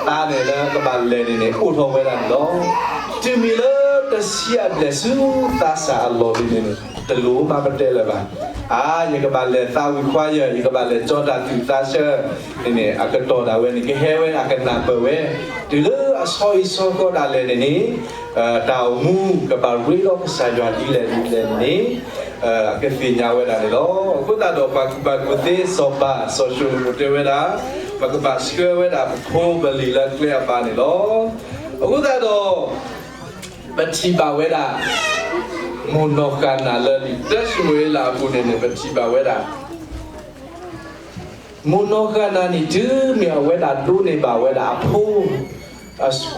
သးန့ၣ်လၢကဘၣ်လဲၤန့ၣ်န့ၣ် အိၣ်ထီၣ်ဝဲဒၣ်န့ၣ်လီၤ. တုၤမ့ၢ်လၢတဆံအဘျဲၣ်ဆူသးစၢ်အလီၢ်ဒ်န့ၣ်န့ၣ် တလိၣ်မးပတဲလၢၤဘၣ်. အါ ယကဘၣ်လဲၤသးဝံၣ်ခွါယၢၢ် ယကဘၣ်လဲၤကၠီတၢ်သူၣ်သးဆၢန့ၣ်န့ၣ် အကတီၢ်ဒၣ်ဝဲန့ၣ် ကဟဲဝဲဒၣ်ကနၢ်ပၢၢ်ဝဲ တုၤလၢအဆီဟံၣ်ဆီဃီဒၣ်လဲာ်န့ၣ်န့ၣ် တၢ်အိၣ်မူကဘၣ်ရ့ဒီးကစၢ်ယွၤဒ်လဲၣ်ဒ်လဲၣ်န့ၣ်န့ၣ် အကသ့ၣ်ညါဝဲဒၣ်န့ၣ်လီၤ. အဃိသတးဒီးပှၤကူၣ်ဘၣ်ကူၣ်သ့စီၤပၤ စီၤၡလိၤမိၤတဲဝဲဒၣ် ပကဘၣ်ဆှၢဝဲဒၣ်ပဖိပလံၤလၢကျဲအပၤန့ၣ်လီၤ. အဃိသတးဒီး ပထံၣ်ဘၣ်ဝဲဒၣ် မိၢ်နီၢ်ဃၣ်နၢ်လၢလံာ်တၢၡမူၤအ့လးအပူၤန့ၣ်န့ၣ် ပထံၣ်ဘၣ်ဝဲဒၣ် မိၢ်နီၢ်ဃၣ်နၢ်န့ၣ် တုၤမ့ၢ်အဝဲဒၣ်ဒိးန့ၢ်ဘၣ်ဝဲဒၣ်အဖိ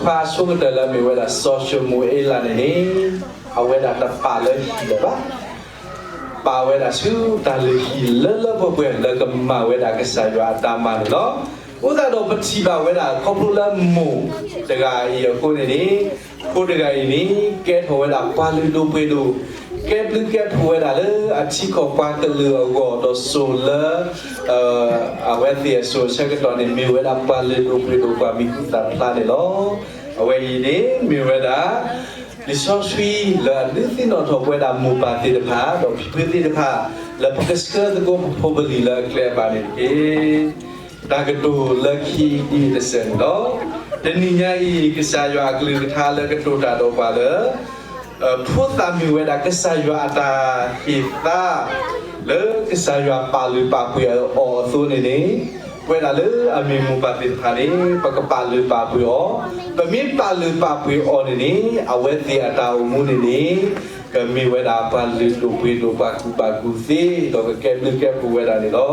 ခွါအဆိကတၢၢ်လၢအမ့ၢ်ဝဲဒၣ်စီၤၡမူၤအ့လးန့ၣ်န့ၣ် အဝဲဒၣ်တပာ်လၢဟံၣ်လၢၤဘၣ်. ပာ်ဝဲဒၣ်ဆူတၢ်လုၢ်ဟံၣ်လၢလၢပှဲၤပှဲၤ လၢကမၤဝဲဒၣ်ကစၢ်ယွၤအတၢ်မၤန့ၣ်လီၤ. အဃိသတးဒီးပထံၣ်ဘၣ်ဝဲဒၣ် ခီဖျိလၢမိၢ်တဂၤအံၤအဃိန့ၣ်န့ၣ် ဖိတဂၤအံၤန့ၣ် ကဲထီၣ်ဝဲဒၣ်ပှၤလုၢ်ဒိၣ်ပှ့ၤဒိၣ်, ကဲဘျုးကဲဖှိၣ်ဝဲဒၣ်လၢအထံကီၢ်ပှၤကလုာ်အဂီၢ် ဒီးစိာ်လၢ အဝဲသ့ၣ်အစိၤအဆၢကတီၢ်န့ၣ် မ့ၢ်ဝဲဒၣ်ပှၤလုၢ်ဒိၣ်ပှ့ၤဒိၣ် ပှၤမံၤဟူသၣ်ဖျါန့ၣ်လီၤ. အဝဲအံၤန့ၣ်မ့ၢ်ဝဲဒၣ် လံာ်စီဆှံလၢအဒုးသ့ၣ်နီၣ်ထီၣ်ပဝဲဒၣ်မိၢ်ပၢ်သ့ၣ်တဖၣ် ဒီးဖံဖုသ့ၣ်တဖၣ် လၢပကဆှၢသကိးပဖိပလံၤလၢအကျဲအဘၣ်န့ၣ်တက့ၢ်. တၢ်ကတိၤလၢခံဒ်အံၤတစဲးန့ၣ်လီၤ. တနံၤညါအံၤ ကစၢ်ယွၤအကလုၢ်ကထါလၢကတိၤတၢ်ဒီးပှၤလၢ ဖိသၣ်မ့ၢ်ဝဲဒၣ်ကစၢ်ယွၤအတၢ်ဟ့ၣ်သါ လၢကစၢ်ယွၤပာ်လုၢ်ပာ်ပှ့ၤအီၤအသိးန့ၣ်န့ၣ် ပဝဲဒၣ်လၢအမ့ၢ်မိၢ်ပၢ်သ့ၣ်တဖၣ်န့ၣ် ပကပာ်လုၢ်ပာ်ပှ့ၤအီၤ, ပမ့ၢ်ပာ်လုၢ်ပာ်ပှ့ၤအီၤန့ၣ်န့ၣ် အဝဲသ့ၣ်အတၢ်အိၣ်မူန့ၣ်န့ၣ် ကမ့ၢ်ဝဲဒၣ်ပှၤလုၢ်ဒိၣ်ပှ့ၤဒိၣ် ပှၤကူၣ်ဘၣ်ကူၣ်သ့ ဒီးကကဲဘျုးကဲဖှိၣ်ဝဲဒၣ်န့ၣ်လီၤ.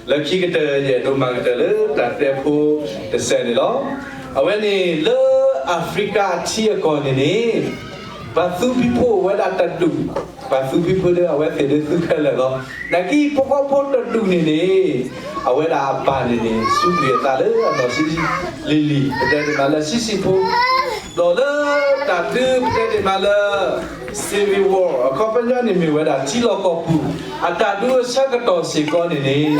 လၢခံကတၢၢ် ယအဲၣ်ဒိးမၤကတၢၢ်လၢတၢ်တဲဖိတစဲးန့ၣ်လီၤ. အဝဲန့ၣ်လၢအၤဖရံကၤအထံအကီၢ်န့ၣ်န့ၣ် ပှၤသူဖံးဖိအိၣ်ဝဲဒၣ်တဒူၣ်, ပှၤသူဖံးဖိဒီးအဝဲသ့ၣ်ဒုးသူခဲလၢာ်လီၤ. နာ်က့ ဖိဃီဖိတဒူၣ်န့ၣ်န့ၣ် အဝဲဒၣ်အပၢ်န့ၣ်န့ၣ် စူးကွံာ်အသးလၢအနီၢ်ဆံးဆံးလံၤလံၤ ပတဲဒၣ်မးလၢဆံးဆံးဖိ ဒီးလၢတၢ်ဒုးပတဲဒၣ်မးလၢ Civil War အခီပညီန့ၣ်မ့ၢ်ဝဲဒၣ်ထံလီၢ်ကီၢ်ပူၤ အတၢ်ဒုးအဆၢကတီၢ်စ့ၢ်ကီးန့ၣ်န့ၣ်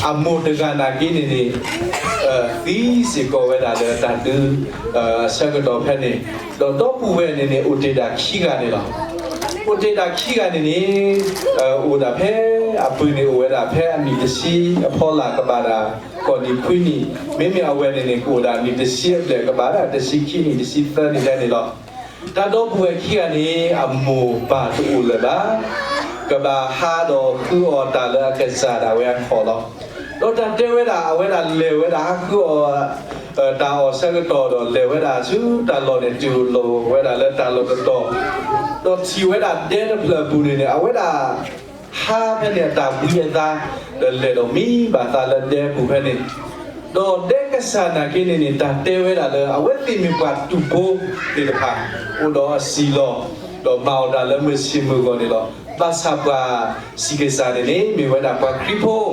အမိၢ်တဂၤနာ်က့န့ၣ်န့ၣ် သံစ့ၢ်ကီးဝဲဒၣ်လၢတၢ်ဒုး အဆၢကတီၢ်ဖဲန့ၣ် ဒီးဒီပုၢ်ဝဲၢ်န့ၣ်န့ၣ် အိၣ်တ့ၢ်ဒၣ်ခံဂၤန့ၣ်လီၤ. အိၣ်တ့ၢ်ဒၣ်ခံဂၤန့ၣ်န့ၣ် အိၣ်ဒၣ်ဖဲအပုၢ်န့ၣ် အိၣ်ဝဲဒၣ်ဖဲအနံၣ်တဆံအဖီလာ်ကဘၣ်ဒၣ် ကီၢ်နံၣ်ခွံနံၣ်, မ့မ့ၢ်အဝဲန့ၣ်န့ၣ် ကအိၣ်ဒၣ်နံၣ်တဆံအဘျဲၣ်ကဘၣ်ဒၣ် တဆံခံနံၣ် တဆံသၢနံၣ်ဒဲးန့ၣ်လီၤ. တၢ်ဒီပုၢ်ဝဲၢ်ခံဂၤန့ၣ် အမိၢ်ပၢ်တအိၣ်လၢၤဘၣ်, ကဘၣ်ဟးဒီးဃုအီၣ်တၢ်လၢအကစၢ်ဒၣ်ဝဲအခီၣ်လီၤ. ဒီးတၢ်တဲဝဲဒၣ် အဝဲဒၣ်လဲၤဝဲဒၣ်ဟးဃုအီၣ် တၢ်အီၣ်ဆၢကတီၢ်ဒီး လဲၤဝဲဒၣ်ဆူတၢ်လီၢ်န့ၣ် တုၤလီၤဝဲဒၣ်လၢတၢ်လီၢ်တတီၤ, ဒီးထံၣ်ဝဲဒၣ်ဒဲတဖျၢၣ်အပူၤန့ၣ်န့ၣ် အဝဲဒၣ် ဟးဖဲန့ၣ်အတၢ်ဘှံးအသး ဒီးလဲၤဒီးမံဘၣ်သးလၢဒဲအပူၤဖဲန့ၣ်, ဒီးဒဲကစၢ်နာ်က့န့ၣ်န့ၣ် တၢ်တဲဝဲဒၣ်လၢ အဝဲသ့ၣ်မ့ၢ်ပှၤတူၢ်ဖိသ့ၣ်တဖၣ် အိၣ်ဒီးအစံၣ်လီၤ, ဒီးမၤအီၣ်တၢ်လၢမုၢ်ဆ့ၣ်မုၢ်ဂီၤန့ၣ်လီၤ. ဘၣ်ဆၣ်ပှၤစံးကစၢ်န့ၣ်န့ၣ် မ့ၢ်ဝဲဒၣ်ပှၤခရံာ်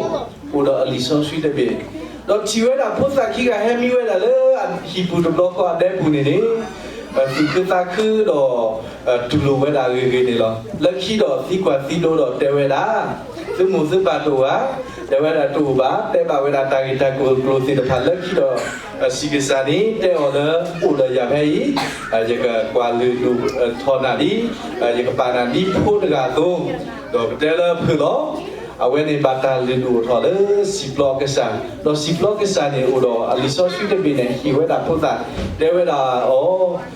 ဖိ အိၣ်ဒီးအလံာ်စီဆှံတဘ့ၣ်, ဒီးထံၣ်ဝဲဒၣ်ဖိသၣ်ခံဂၤဟဲမံဝဲဒၣ်လၢအဟံၣ်ပူၤတဘျီဃီအဒဲပူၤန့ၣ်န့ၣ် သူၣ်ခုသးခုဒီး တူၢ်လိာ်ဝဲဒၣ်ဂ့ၤဂ့ၤန့ၣ်လီၤ. လၢခံဒီးသံကွၢ်သံဒိးဒီးတဲဝဲဒၣ် သုမိၢ်သုပၢ်တအိၣ်ဧါ, တဲဝဲဒၣ်တအိၣ်ဘၣ်, တဲဘၣ်ဝဲဒၣ်တၢ်ဂ့ၢ်တၢ်ကျိၤကျိၤသ့ၣ်တဖၣ်လၢခံဒီး စံးကစၢ်န့ၣ် တဲအီၤလၢအိၣ်ဒီးယၤဖဲအံၤ, ယကကွၢ်လုၢ်ဒိၣ်ထီၣ်နၤလံ, ယကပာ်နၤဒ်ဖိတဂၤအသိး, ဒီးပတဲလၢဖုၣ်လီၤ. အဝဲန့ၣ်ဘၣ်တၢ်လုၢ်ဒိၣ်ထီၣ်လၢစံာ်ပျီကစၢ်, ဒီးစံာ်ပျီကစၢ်န့ၣ်အိၣ်ဒီးအလံာ်စီဆှံတဘ့ၣ်န့ၣ် ဟ့ၣ်ဝဲဒၣ်ဖိသၣ်, တဲဝဲဒၣ်အီၤ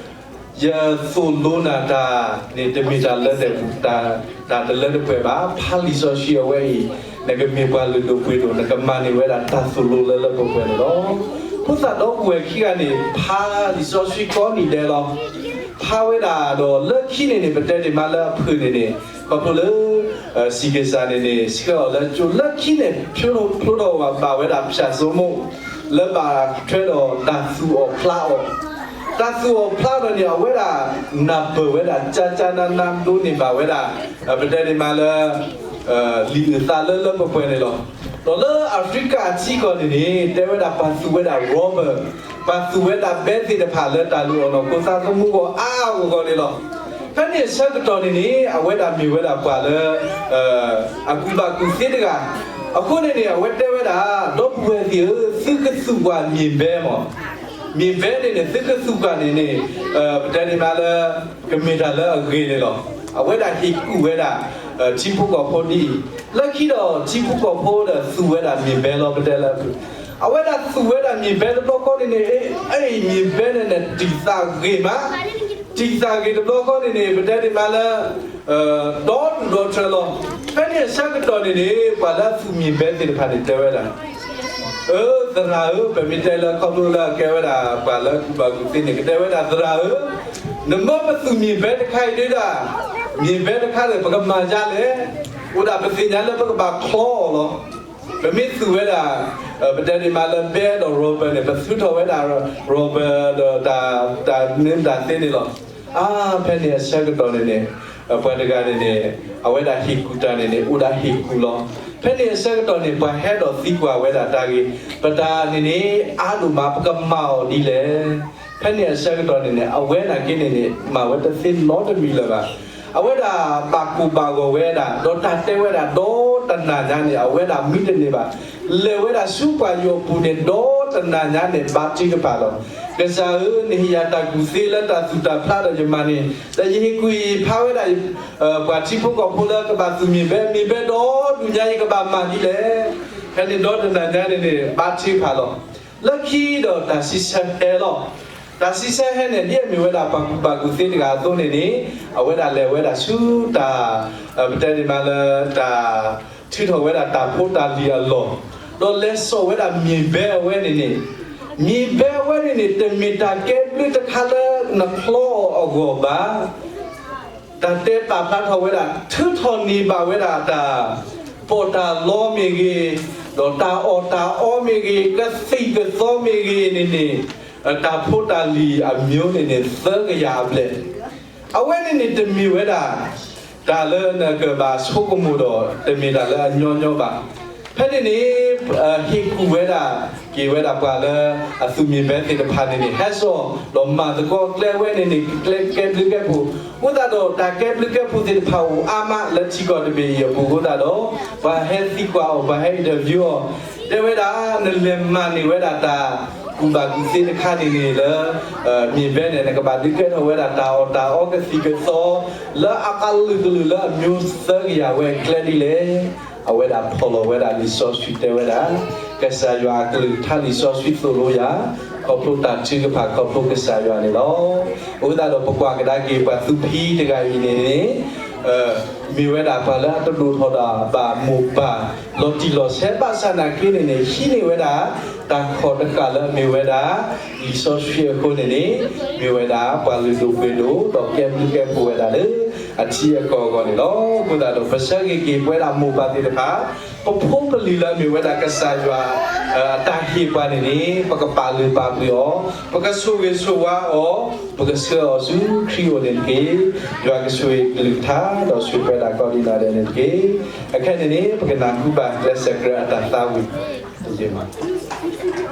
ယသိၣ်လိနၤတၢ်န့ၣ် တမ့ၢ်တၢ်လၢ တၢ်တလၢတပှဲၤဘၣ်. ဖးလံာ်စီဆှံအဝဲအံၤ, နကမ့ၢ်ပှၤလုၢ်ဒိၣ်ပှ့ၤဒိၣ်, နကမၤန့ၢ်ဝဲဒၣ်တၢ်သိၣ်လိလၢလၢပှဲၤပှဲၤန့ၣ်လီၤ. ဖိသၣ်ဒီပုၢ်ဝဲၢ်ခံဂၤန့ၣ် ဖးလံာ်စီဆှံကိးနံၤဒဲးလီၤ. ဖးဝဲဒၣ်ဒီးလၢခံန့ၣ်န့ၣ် ပတဲဒၣ်မးလၢအဖုၣ်န့ၣ်န့ၣ် ခီဖျိလၢ စံးကစၢ်န့ၣ်န့ၣ် ဆှၢအီၤလၢကၠိလၢခံန့ၣ် ဖျိထီၣ်ဝဲဘၣ်ဝဲဒၣ်ဖၠၣ်စိမိၣ် လၢဘၣ်ထွဲဒီးတၢ်သူၣ်အီၣ်ဖျးအီၣ်, တၢ်သူၣ်အီၣ်ဖျးအီၣ်ဒီးန့ၣ် အဝဲဒၣ်နၢ်ပၢၢ်ဝဲဒၣ် ကၠါကၠါနါနါ ဒိးန့ၢ်ဘၣ်ဝဲဒၣ် ပတဲဒၣ်မးလၢ လံာ်အုၣ်သးလၢလၢပှဲၤပှဲၤန့ၣ်လီၤ. ဒီးလၢအဖရံကၤအထံကီၢ်န့ၣ်န့ၣ် တဲဝဲဒၣ်ပှၤသူၣ်ဝဲဒၣ် rubber, ပှၤသူၣ်ဝဲဒၣ်ဘဲသ့ၣ်တဖၣ်လၢတၢ်လူၢ်အီၣ်နီၢ်ခိသးသမူအဂီၢ်အါအါဂီၢ်ဂီၢ်န့ၣ်လီၤ. ဖဲန့ၣ်အဆၢကတီၢ်န့ၣ်န့ၣ် အဝဲဒၣ်မ့ၢ်ဝဲဒၣ်ပှၤလၢ အကူၣ်ဘၣ်ကူၣ်သ့တဂၤ, အဃိန့ၣ်န့ၣ် အဝဲတဲဝဲဒၣ် ဒီပုၢ်ဝဲၢ်သ့ၣ်ဧၢ, သုကသူၣ်ပှၤမ့ၢ်ဘဲမး, မ့ၢ်ဘဲန့ၣ်န့ၣ် သုကသူၣ်ပှၤန့ၣ်န့ၣ် ပတဲန့ၣ်မးလၢ ကမ့ၢ်တၢ်လၢအဂ့ၤန့ၣ်လီၤ. အဝဲဒၣ်ဟ့ၣ်ကူၣ်ဝဲဒၣ် ထံဖိကီၢ်ဖိဒ်အံၤ, လၢခံဒီးထံဖိကီၢ်ဖိဒီးသူၣ်ဝဲဒၣ်မ့ၢ်ဘဲလီၤ ပတဲလၢ အဝဲဒၣ်သူၣ်ဝဲဒၣ်မ့ၢ်ဘဲတဘျီဃီန့ၣ်န့ၣ် အ့ၣ် မ့ၢ်ဘဲန့ၣ်န့ၣ် တံၢ်သးဂ့ၤမး, တံၢ်သးဂ့ၤတဘျီဃီန့ၣ်န့ၣ် ပတဲန့ၣ်မးလၢ ဒီဒူၣ်ဒီထၢလီၤ. ဖဲန့ၣ်အဆၢကတီၢ်န့ၣ်န့ၣ် ပှၤလၢအသူၣ်မ့ၢ်ဘဲသ့ၣ်တဖၣ်န့ၣ် တဲဝဲဒၣ် အၢ သရၣ်ဧၢ, ပမ့ၢ်တဲလၢခီဖျိလၢအကဲဝဲဒၣ် ပှၤလၢကူၣ်ဘၣ်ကူၣ်သ့န့ၣ် ကတဲဝဲဒၣ် သရၣ်ဧၢ, နမၢပသူၣ်မ့ၢ်ဘဲတခါအံၤဒၣ်, မ့ၢ်ဘဲတခါဒီး ပကမၤဒ်လဲၣ်, အိၣ်ဒၣ်ပသ့ၣ်ညါလၢပကဘၣ်ချီအီၤလီၤ. ပမ့ၢ်သူၣ်ဝဲဒၣ် ပတဲန့ၣ်မးလၢဘဲဒီး rubber န့ၣ် ပသူၣ်ထီၣ်ဝဲဒၣ် rubber ဒီးတၢ် တၢ်မ့ၢ်တၢ်သ့န့ၣ်လီၤ. အါ ဖဲန့ၣ်အဆၢကတီၢ်န့ၣ်န့ၣ် ပှၤတဂၤန့ၣ်န့ၣ် အဝဲဒၣ်ဟ့ၣ်ကူၣ်တၢ်န့ၣ်န့ၣ် အိၣ်ဒၣ်ဟ့ၣ်ကူၣ်လီၤ. ဖဲန့ၣ်အဆၢကတီၢ်န့ၣ် ပှၤဟဲဒီးသံကွၢ်ဝဲဒၣ်တၢ်ဂ့ၢ်, ပတၢ်န့ၣ်န့ၣ် အါဒိၣ်မး ပကမၤအီၤဒ်လဲၣ်. ဖဲန့ၣ်အဆၢကတီၢ်န့ၣ်န့ၣ် အဝဲဒၣ်က့န့ၣ်န့ၣ် မၤဝဲတသ့နီတမံၤလၢၤဘၣ်. အဝဲဒၣ်ဘၣ်ကိၢ်ဘၣ်ဂီၤဝဲဒၣ် ဒီးတၢ်တဲဝဲဒၣ်ဒီတနၤညါန့ၣ် အဝဲဒၣ်မံတန့ၢ်ဘၣ်. လဲၤဝဲဒၣ်ဆူပှၤယွၤအပူၤန့ၣ် ဒီတနၤညါန့ၣ် ဘါထုကဖၣ်လီၤ. ကစၢ်ဧၢ, နဟ့ၣ်ယၤတၢ်ကူၣ်သ့လၢတၢ်သူၣ်တၢ်ဖျးဒီးယမၤန့ၣ်, ဒီးယဟ့ၣ်ကူၣ်ဟ့ၣ်ဖးဝဲဒၣ် ပှၤထံဖိကီၢ်ဖိလၢကဘၣ်သူၣ်မ့ၢ်ဘဲ, မ့ၢ်ဘဲဒီဒူၣ်ညါ ယကဘၣ်မၤဒ်လဲၣ်. ဖဲန့ၣ်ဒီတနၤညါန့ၣ်န့ၣ် ဘါထုကဖၣ်လီၤ. လၢခံဒီးတၢ်စံးဆၢဟဲလီၤ. တၢ်စံးဆၢဟဲန့ၣ် ဒ်အမ့ၢ်ဝဲဒၣ်ပှၤကူၣ်ဘၣ်ကူၣ်သ့တဂၤအသိးန့ၣ်န့ၣ် အဝဲဒၣ်လဲၤဝဲဒၣ်ဆူတၢ် ပတဲန့ၣ်မးလၢတၢ် ထုးထီၣ်ဝဲဒၣ်တၢ်ဖိတၢ်လံၤအလီၢ်, ဒီးလဲၤစိာ်ဝဲဒၣ်မ့ၢ်ဘဲအဝဲန့ၣ်န့ၣ်, မ့ၢ်ဘဲအဝဲန့ၣ်န့ၣ် တမ့ၢ်တၢ်ကဲဘျုးတခါလၢနချီအီၤအဂီၢ်ဘၣ်. တၢ်တဲပာ်ဖျါထီၣ်ဝဲဒၣ် ထုးထီၣ်န့ၢ်ဘၣ်ဝဲဒၣ်တၢ်ပီးတၢ်လီမ့ၢ်ဂ့ၤ, ဒီးတၢ်အီၣ်တၢ်အီမ့ၢ်ဂ့ၤ, ကသံၣ်ကသီမ့ၢ်ဂ့ၤန့ၣ်န့ၣ်, တၢ်ဖိတၢ်လံၤအမျိုးန့ၣ်န့ၣ် သၢကယၤအဘျဲၣ်. အဝဲန့ၣ်န့ၣ်တမ့ၢ်ဝဲဒၣ် တၢ်လၢနကဘၣ်ဆိကမိၣ်ဒီး တမ့ၢ်တၢ်လၢအညီညီဘၣ်. ဖဲန့ၣ်န့ၣ် ဟ့ၣ်ကူၣ်ဝဲဒၣ် က့ၤဝဲဒၣ်ပှၤလၢအသူၣ်မ့ၢ်ဘဲသ့ၣ်တဖၣ်န့ၣ်န့ၣ် ဟဲစိာ်ဒီးမၤသကိးကျဲဝဲန့ၣ်န့ၣ် ကျဲကဲဘျုးကဲဖှိၣ်, အဃိသတးဒီးတၢ်ကဲဘျုးကဲဖှိၣ်သ့ၣ်တဖၣ်အိၣ်အါမးလၢထံကီၢ်တဘ့ၣ်အံၤအပူၤအဃိသတးဒီး ပှၤဟဲသံကွၢ်အီၤ ပှၤဟဲ interview အီၤ, တဲဝဲဒၣ် နလဲၤမၤန့ၢ်ဝဲဒၣ်တၢ်ကူၣ်ဘၣ်ကူၣ်သ့တခါန့ၣ်န့ၣ် လၢ မ့ၢ်ဘဲန့ၣ် နကဘၣ်ဒုးကဲထီၣ်ဝဲဒၣ်တၢ်အီၣ်တၢ်အီကသံၣ်ကသီ လၢအကလုာ်ကလုာ်လၢအမျိုးသၢကယၤဝဲအကျဲဒ်လဲၣ်. အဝဲဒၣ်ဖီၣ်လီၤဝဲဒၣ်လံာ်စီဆှံတဲဝဲဒၣ် ကစၢ်ယွၤအကလုၢ်ကထါလံာ်စီဆှံသိၣ်လိယၤ ခီဖျိတၢ်ထုကဖၣ်ခီဖျိကစၢ်ယွၤန့ၣ်လီၤ. အဃိသတးဒီးပကွၢ်ကဒါက့ၤပှၤသူဖံတဂၤအံၤန့ၣ်န့ၣ် မ့ၢ်ဝဲဒၣ်ပှၤလၢအတဒိၣ်ထီၣ်ဒၣ်ဘၣ်မိၢ်ပၢ် လီၤတံၢ်လီၤဆဲးဘၣ်ဆၣ်နာ်က့န့ၣ်န့ၣ် ဟံးန့ၢ်ဝဲဒၣ် တၢ်ခီၣ်တဃၣ်လၢအမ့ၢ်ဝဲဒၣ် လံာ်စီဆှံအဃိန့ၣ်န့ၣ် မ့ၢ်ဝဲဒၣ်ပှၤလုၢ်ဒိၣ်ပှ့ၤဒိၣ် ဒီးကဲဘျုးကဲဖှိၣ်ဝဲဒၣ်လၢအထံအကီၢ်အဂီၢ်န့ၣ်လီၤ. အဃိသတးဒီး ပဆၢဂ့ၤက့ၤပဝဲဒၣ်မိၢ်ပၢ်သ့ၣ်တဖၣ် ပဖိပလံၤလၢအမ့ၢ်ဝဲဒၣ်ကစၢ်ယွၤ အတၢ်ဟ့ၣ်ပှၤန့ၣ်န့ၣ် ပကပာ်လုၢ်ပာ်ပှ့ၤအီၤ, ပကဆိၣ်ဂ့ၤဆိၣ်ဝါအီၤ, ပကဆှၢအီၤဆူခရံာ်အိၣ်န့ၣ်တက့ၢ်. ယွၤကဆိၣ်ဂ့ၤကလုၢ်ကထါ ဒီးဆိၣ်ဂ့ၤပဝဲဒၣ်ကိးဒံးနီၢ်ဒဲးန့ၣ်တက့ၢ်. အခဲအံၤန့ၣ်န့ၣ် ပကနၢ်ဟူဘၣ်ကျဲးစၢးကြၢးအတၢ်သးဝံၣ်တက့ၢ်မး.